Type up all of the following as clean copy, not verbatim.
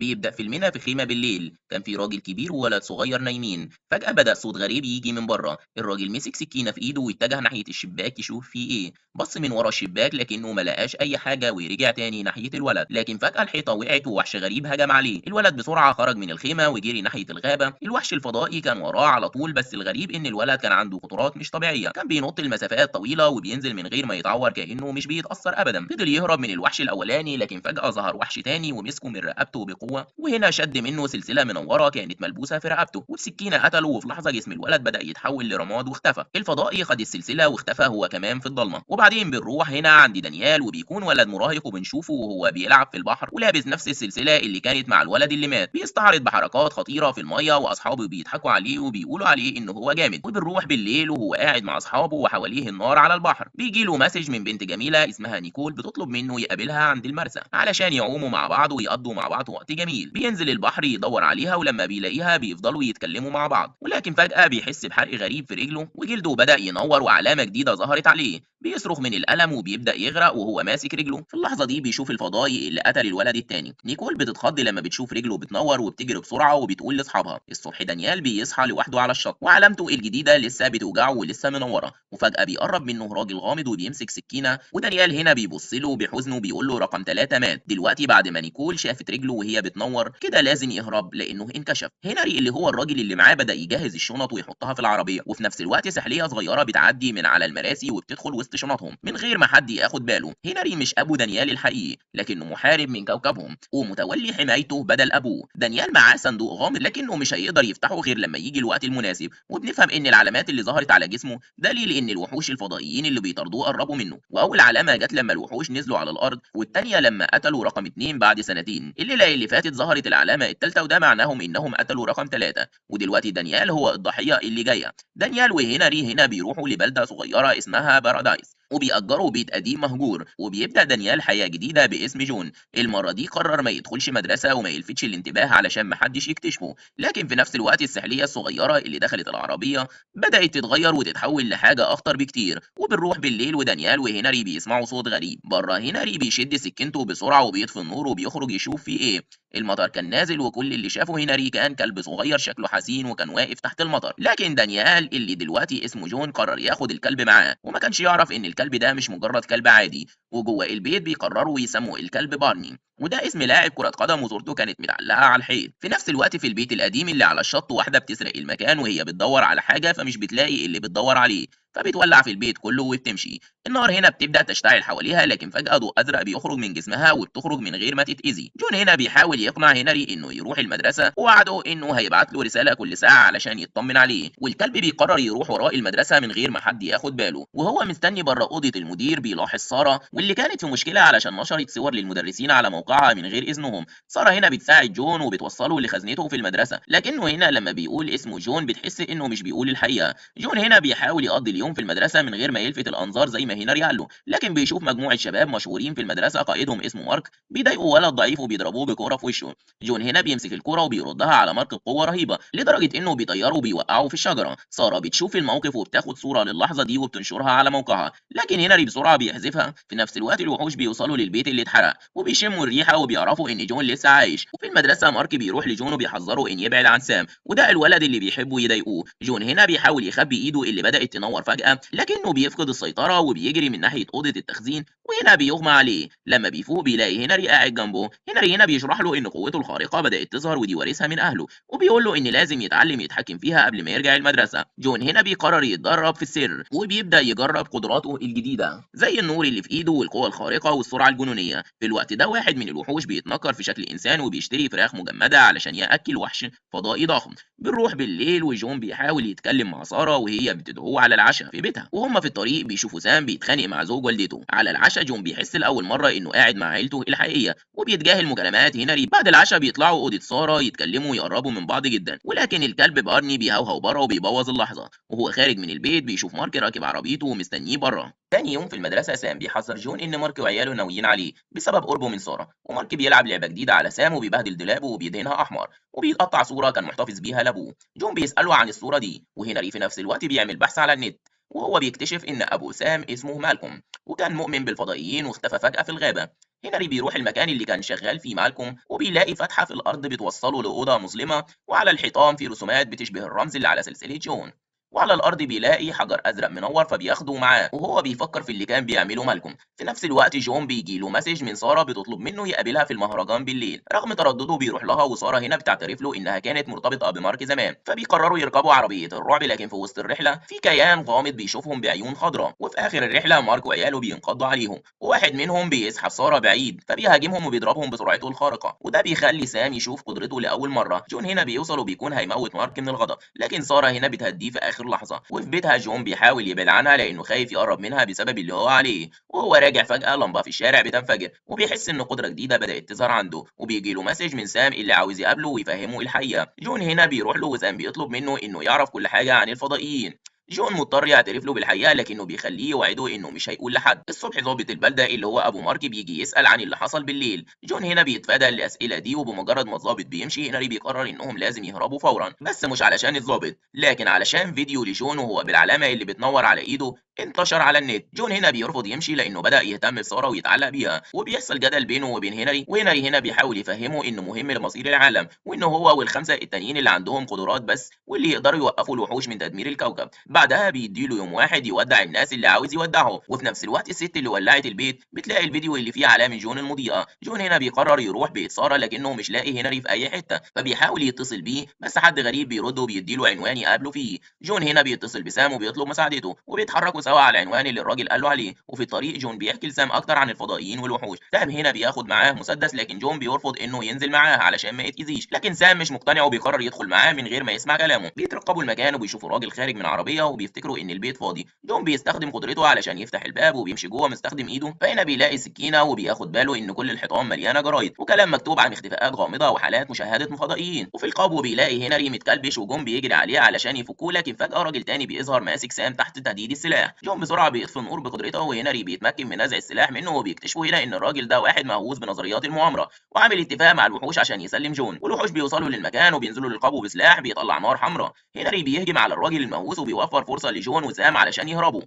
بيبدأ فيلمنا في خيمة بالليل. كان في راجل كبير وولد صغير نايمين. فجأة بدأ صوت غريب يجي من بره. الراجل مسك سكينة في ايده واتجه ناحية الشباك يشوف فيه ايه. بص من ورا الشباك لكنه ما لقاش اي حاجة ورجع تاني ناحية الولد، لكن فجأة الحيطة وقعت ووحش غريب هجم عليه. الولد بسرعة خرج من الخيمة وجري ناحية الغابة. الوحش الفضائي كان وراه على طول، بس الغريب ان الولد كان عنده قدرات مش طبيعية، كان بينط المسافات طويلة وبينزل من غير ما يتعور كأنه مش بيتأثر ابدا. فضل يهرب من الوحش الاولاني، لكن فجأة ظهر وحش تاني ومسكه من رقبته بقوة، وهنا شد منه سلسلة منورة كانت ملبوسة في رقبته، وبسكينة قتله. وفي لحظة جسم الولد بدأ يتحول لرماد واختفى. الفضائي خد السلسلة واختفى هو كمان في الضلمة. وبعدين بنروح هنا عند دانيال، وبيكون ولد مراهق وبنشوفه وهو بيلعب في البحر ولابس نفس السلسلة اللي كانت مع الولد اللي مات. بيستعرض بحركات خطيرة في المية واصحابه بيضحكوا عليه وبيقولوا عليه ان هو جامد. وبنروح بالليل وهو قاعد مع اصحابه وحواليه النار على البحر. بيجي له message من بنت جميلة اسمها نيكول بتطلب منه يقابلها عند المرسى علشان يعوموا مع بعض ويقضوا مع بعض وقت جميل. بينزل البحر يدور عليها، ولما بيلاقيها بيفضلوا يتكلموا مع بعض، ولكن فجأة بيحس بحرق غريب في رجله وجلده بدأ ينور وعلامة جديدة ظهرت عليه. بيصرخ من الألم وبيبدأ يغرق وهو ماسك رجله. في اللحظة دي بيشوف الفضائي اللي قتل الولد التاني. نيكول بتتخض لما بتشوف رجله بتنور وبتجري بسرعة وبتقول لأصحابها. الصبح دانيال بيصحى لوحده على الشط وعلامته الجديدة لسه بتوجعه ولسه منورة، وفجأة بيقرب منه راجل غامض وبيمسك سكينة، ودانيال هنا بيبص له بحزن وبيقول له رقم 3 مات. دلوقتي بعد ما نيكول شافت رجله وهي بتنور كده لازم يهرب لأنه انكشف. هنري اللي هو الراجل اللي معاه بدأ يجهز الشنط ويحطها في العربية، وفي نفس الوقت سحلية صغيرة بتعدي من على المراسي وبتدخل وسط شنطهم من غير ما حد ياخد باله. هنري مش أبو دانيال الحقيقي، لكنه محارب من كوكبهم ومتولي حمايته بدل أبوه. دانيال معاه صندوق غامض لكنه مش هيقدر يفتحه غير لما يجي الوقت المناسب، وبنفهم إن العلامات اللي ظهرت على جسمه دليل إن الوحوش الفضائيين اللي بيطاردوه قربوا منه. وأول علامة جت لما الوحوش نزلوا على الأرض، والتانية لما قتلوا رقم 2 بعد سنتين. الليلة اللي فاتت ظهرت العلامة التالتة، وده معناهم إنهم قتلوا رقم 3، ودلوقتي دانيال هو الضحية اللي جاية. دانيال وهنري هنا بيروحوا لبلدة صغيرة اسمها بارادايس وبيأجروا بيت قديم مهجور، وبيبدأ دانيال حياة جديدة باسم جون. المرة دي قرر ما يدخلش مدرسة وما يلفتش الانتباه علشان محدش يكتشفه، لكن في نفس الوقت السحلية الصغيرة اللي دخلت العربية بدأت تتغير وتتحول لحاجة أخطر بكتير. وبنروح بالليل ودانيال وهنري بيسمعوا صوت غريب بره. هنري بيشد سكينته بسرعة وبيطفي النور وبيخرج يشوف فيه ايه. المطر كان نازل وكل اللي شافه هنري كان كلب صغير شكله حزين وكان واقف تحت المطر. لكن دانيال اللي دلوقتي اسمه جون قرر ياخد الكلب معاه، وما كانش يعرف ان الكلب ده مش مجرد كلب عادي. وجوه البيت بيقرروا يسموا الكلب بارني، وده اسم لاعب كرة قدم وصورته كانت متعلقة على الحيط. في نفس الوقت في البيت القديم اللي على الشط واحدة بتسرق المكان وهي بتدور على حاجة فمش بتلاقي اللي بتدور عليه، فبتولع في البيت كله وبتمشي. النار هنا بتبدأ تشتعل حواليها، لكن فجأة ضوء أزرق بيخرج من جسمها وبتخرج من غير ما تتأذي. جون هنا بيحاول يقنع هنري إنه يروح المدرسة، ووعده إنه هيبعت له رسالة كل ساعة علشان يطمن عليه. والكلب بيقرر يروح وراء المدرسة من غير ما حد ياخد باله. وهو مستني بره أوضة المدير بيلاحظ سارة واللي كانت في مشكلة علشان نشرت صور للمدرسين على موقعها من غير إذنهم. سارة هنا بتساعد جون وبتوصله لخزنته في المدرسة، لكنه هنا لما بيقول اسمه جون بتحس إنه مش بيقول الحقيقة. جون هنا بيحاول يقضي اليوم في المدرسة من غير ما يلفت الأنظار زي ما هنري قال له، لكن بيشوف مجموعة شباب مشهورين في المدرسة قائدهم اسمه مارك بيضايقوا ولد ضعيف وبيضربوه بكورة في وشه. جون هنا بيمسك الكورة وبيردها على مارك بقوة رهيبة لدرجة إنه بيطيره وبيوقعه في الشجرة. سارة بتشوف الموقف وبتاخد صورة للحظة دي وبتنشرها على موقعها، لكن هنري بسرعة بيحذفها. في نفس الوقت الوحوش بيوصلوا للبيت اللي اتحرق وبيشموا الريحة وبيعرفوا إن جون لسه عايش. وفي المدرسة مارك بيروح لجون وبيحذره إن يبعد عن سام، وده الولد اللي بيحبه يضايقوه. جون هنا بيحاول يخبي ايده اللي بدأت تنور فجأة، لكنه بيفقد السيطرة وبيجري من ناحية أوضة التخزين، وهنا بيغمى عليه. لما بيفوق بيلاقي هنري قاعد جنبه. هنري هنا بيشرح له إن قوته الخارقة بدأت تظهر ودي وارثها من أهله، وبيقول له إن لازم يتعلم يتحكم فيها قبل ما يرجع المدرسة. جون هنا بيقرر يتدرب في السر وبيبدأ يجرب قدراته الجديدة زي النور اللي في إيده والقوة الخارقة والسرعة الجنونية. في الوقت ده واحد من الوحوش بيتنكر في شكل إنسان وبيشتري فراخ مجمدة علشان يأكل وحش فضائي ضخم. بنروح بالليل وجون بيحاول يتكلم مع سارة وهي بتدعوه على العشاء في بيتها، وهم في الطريق بيشوفوا سام بيتخانق مع زوج والدته على العشاء. جون بيحس لأول مرة إنه قاعد مع عيلته الحقيقية وبيتجاهل مكالمات هنري. بعد العشاء بيطلعوا أوضة سارة يتكلموا ويقربوا من بعض جدا، ولكن الكلب بارني بيهوهو بره وبيبوظ اللحظة. وهو خارج من البيت بيشوف مارك راكب عربيته ومستنيه بره. تاني يوم في المدرسة سام بيحذر جون إن مارك وعياله ناويين عليه بسبب قربه من سارة، ومارك بيلعب لعبة جديدة على سام وبيبهدل دولابه وبيدهنها أحمر وبيقطع صورة كان محتفظ بيها لأبوه. جون بيسأله عن الصورة دي، وهنري في نفس الوقت بيعمل بحث على النت، وهو بيكتشف إن أبو سام اسمه مالكوم وكان مؤمن بالفضائيين واختفى فجأة في الغابة. هنري بيروح المكان اللي كان شغال فيه مالكوم، وبيلاقي فتحة في الأرض بتوصله لأوضة مظلمة، وعلى الحيطان في رسومات بتشبه الرمز اللي على سلسلة جون، وعلى الأرض بيلاقي حجر أزرق منور فبياخده معاه، وهو بيفكر في اللي كان بيعمله مالكوم. في نفس الوقت جون بيجي له message من سارة بتطلب منه يقابلها في المهرجان بالليل، رغم تردده بيروح لها، وسارة هنا بتعترف له إنها كانت مرتبطة بمارك زمان، فبيقرروا يركبوا عربية الرعب، لكن في وسط الرحلة في كيان غامض بيشوفهم بعيون خضراء، وفي آخر الرحلة مارك وعياله بينقضوا عليهم، وواحد منهم بيسحب سارة بعيد فبيهاجمهم وبيضربهم بسرعته الخارقة، وده بيخلي سام يشوف قدرته لأول مرة. جون هنا بيوصل وبيكون هيموت مارك من الغضب، لكن سارة هنا بتهديه في آخر لحظة. وفي بيتها جون بيحاول يبعد عنها لأنه خايف يقرب منها بسبب اللي هو عليه، وهو راجع فجأة لمبة في الشارع بتنفجر، وبيحس إن قدرة جديدة بدأت تظهر عنده، وبيجي له message من سام اللي عاوز يقابله ويفهمه الحقيقة. جون هنا بيروح له، وسام بيطلب منه إنه يعرف كل حاجة عن الفضائيين. جون مضطر يعترف له بالحقيقة، لكنه بيخليه يوعده إنه مش هيقول لحد. الصبح ضابط البلدة اللي هو أبو مارك بيجي يسأل عن اللي حصل بالليل. جون هنا بيتفادى الأسئلة دي، وبمجرد ما الضابط بيمشي هنري بيقرر إنهم لازم يهربوا فورا، بس مش علشان الضابط، لكن علشان فيديو لجون وهو بالعلامة اللي بتنور على إيده انتشر على النت. جون هنا بيرفض يمشي لأنه بدأ يهتم بسارة ويتعلق بيها، وبيحصل جدل بينه وبين هنري، وهنري هنا بيحاول يفهمه إنه مهم لمصير العالم، وإنه هو والخمسة التانيين اللي عندهم قدرات بس واللي يقدروا يوقفوا الوحوش من تدمير الكوكب. بعدها بيديله يوم واحد يودع الناس اللي عاوز يودعه، وفي نفس الوقت الست اللي ولعت البيت بتلاقي الفيديو اللي فيه علامة جون المضيئة. جون هنا بيقرر يروح بيت سارة، لكنه مش لاقي هنري في أي حتة، فبيحاول يتصل بيه بس حد غريب بيرد وبيديله عنوان يقابله فيه. جون هنا بيتصل بسام وبيطلب مساعدته، وبيتحركوا سوا على العنوان اللي الراجل قال له عليه. وفي الطريق جون بيحكي لسام أكتر عن الفضائيين والوحوش. سام هنا بياخد معاه مسدس، لكن جون بيرفض إنه ينزل معاه علشان ما يتأذيش، لكن سام مش مقتنع وبيقرر يدخل معاه من غير ما يسمع كلامه. بيترقبوا المكان وبيشوفوا راجل خارج من عربية وبيفتكروا إن البيت فاضي. جون بيستخدم قدرته علشان يفتح الباب وبيمشي جوه مستخدم إيده، فهنا بيلاقي سكينة وبياخد باله إن كل الحيطان مليانة جرايد وكلام مكتوب عن اختفاءات غامضة وحالات مشاهدة فضائيين. وفي القبو بيلاقي هنري متكلبش، وجون بيجري عليه علشان يفكوه، لكن فجأة راجل تاني بيظهر ماسك سام تحت تهديد السلاح. جون بسرعة بيطفي النور بقدرته، وهنري بيتمكن من نزع السلاح منه، وبيكتشفوا هنا إن الراجل ده واحد مهووس بنظريات المؤامرة وعامل اتفاق مع الوحوش عشان يسلم جون. والوحوش بيوصلوا للمكان وبينزلوا للقبو بسلاح بيطلع نار حمراء. هنري بيهجم على الراجل المهووس وبيوفر فرصة لجون وسام علشان يهربوا.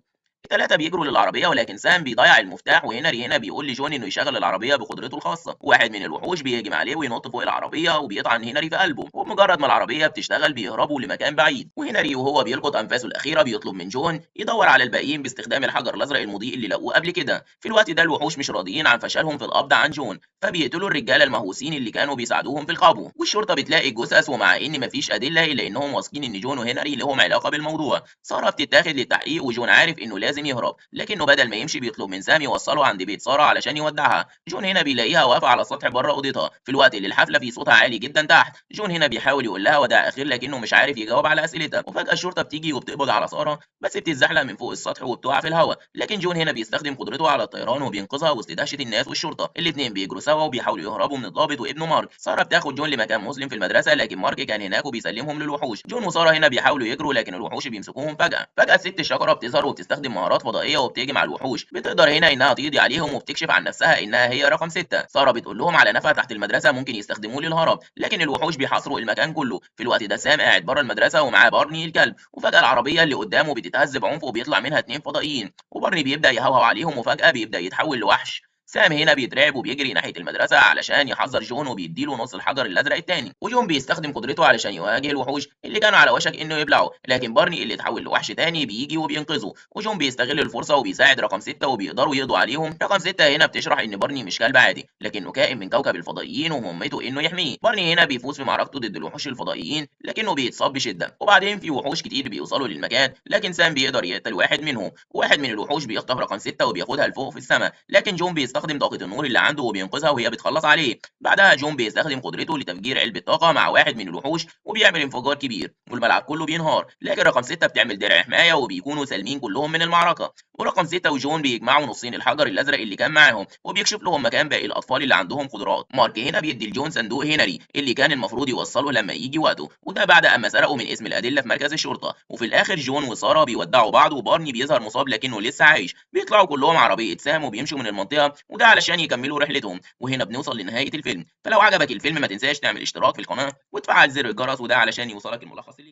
الثلاثة بيجروا للعربية، ولكن سام بيضيع المفتاح، وهنري هنا بيقول لجون إنه يشغل العربية بقدرته الخاصة. واحد من الوحوش بيهجم عليه وينط فوق العربية وبيطعن هنري في قلبه، وبمجرد ما العربية بتشتغل بيهربوا لمكان بعيد. وهنري وهو بيلقط أنفاسه الأخيرة بيطلب من جون يدور على الباقيين باستخدام الحجر الأزرق المضيء اللي لقوه قبل كده. في الوقت ده الوحوش مش راضيين عن فشلهم في القبض عن جون، فبيقتلوا الرجالة المهووسين اللي كانوا بيساعدوهم في القبو، والشرطة بتلاقي الجثث، ومع إن مفيش أدلة إلا إنهم واثقين إن جون وهنري لهم علاقة بالموضوع. سارة بتتاخد للتحقيق، وجون عارف إنه لازم يهرب، لكنه بدل ما يمشي بيطلب من سام يوصله عند بيت سارة علشان يودعها. جون هنا بيلاقيها واقفة على السطح بره أوضتها، في الوقت اللي الحفلة في صوتها عالي جدا تحت. جون هنا بيحاول يقول لها وداع أخير، لكنه مش عارف يجاوب على أسئلتها. وفجأة الشرطة بتيجي وبتقبض على سارة، بس بتتزحلق من فوق السطح وبتقع في الهواء، لكن جون هنا بيستخدم قدرته على الطيران وبينقذها وسط دهشة الناس والشرطة. الاثنين بيجروا سوا وبيحاولوا يهربوا من الضابط وابنه مارك. سارة بتاخد جون لمكان مظلم في المدرسة، لكن مارك كان هناك وبيسلمهم للوحوش. جون وسارة هنا بيحاولوا يجروا، لكن الوحوش بيمسكوهم فجأة. فجأة الست الشجرة بتظهر وبتستخدم مهارات فضائية وبتهجم على الوحوش، بتقدر هنا إنها تقضي عليهم وبتكشف عن نفسها إنها هي رقم 6. سارة بتقول لهم على نفق تحت المدرسة ممكن يستخدموه للهرب، لكن الوحوش بيحاصروا المكان كله. في الوقت ده سام قاعد بره المدرسة ومعاه بارني الكلب، وفجأة العربية اللي قدامه بتتهز بعنف وبيطلع منها 2 فضائيين، وبارني بيبدأ يهوهو عليهم وفجأة بيبدأ يتحول لوحش. سام هنا بيترعب وبيجري ناحية المدرسة علشان يحذر جون وبيديله نص الحجر الأزرق التاني، وجون بيستخدم قدرته علشان يواجه الوحوش اللي كانوا على وشك إنه يبلعه، لكن بارني اللي اتحول لوحش تاني بيجي وبينقذه، وجون بيستغل الفرصة وبيساعد رقم 6 وبيقدروا يقضوا عليهم. رقم 6 هنا بتشرح إن بارني مش كلب عادي، لكنه كائن من كوكب الفضائيين ومهمته إنه يحميه. بارني هنا بيفوز في معركته ضد الوحوش الفضائيين، لكنه بيتصاب بشدة، وبعدين في وحوش كتير بيوصلوا للمكان، لكن سام بيقدر يقتل واحد منهم. واحد من الوحوش بيخطف رقم 6 وبياخدها لفوق في السماء، لكن جون بيستخدم طاقة النور اللي عنده وبينقذها وهي بتخلص عليه. بعدها جون بيستخدم قدرته لتفجير علبة طاقة مع واحد من الوحوش وبيعمل انفجار كبير والملعب كله بينهار، لكن رقم 6 بتعمل درع حماية وبيكونوا سالمين كلهم من المعركة. ورقم 6 وجون بيجمعوا نصين الحجر الأزرق اللي كان معاهم وبيكشف لهم مكان باقي الأطفال اللي عندهم قدرات. مارك هنا بيدي لجون صندوق هنري اللي كان المفروض يوصله لما يجي وقته، وده بعد أما سرقوا من اسم الأدلة في مركز الشرطة. وفي الآخر جون وسارة بيودعوا بعض، وبارني بيظهر مصاب لكنه لسه عايش. بيطلعوا كلهم عربية سام وبيمشوا من المنطقة، وده علشان يكملوا رحلتهم. وهنا بنوصل لنهاية الفيلم. فلو عجبك الفيلم ما تنساش تعمل اشتراك في القناة وتفعل زر الجرس، وده علشان يوصلك الملخص اللي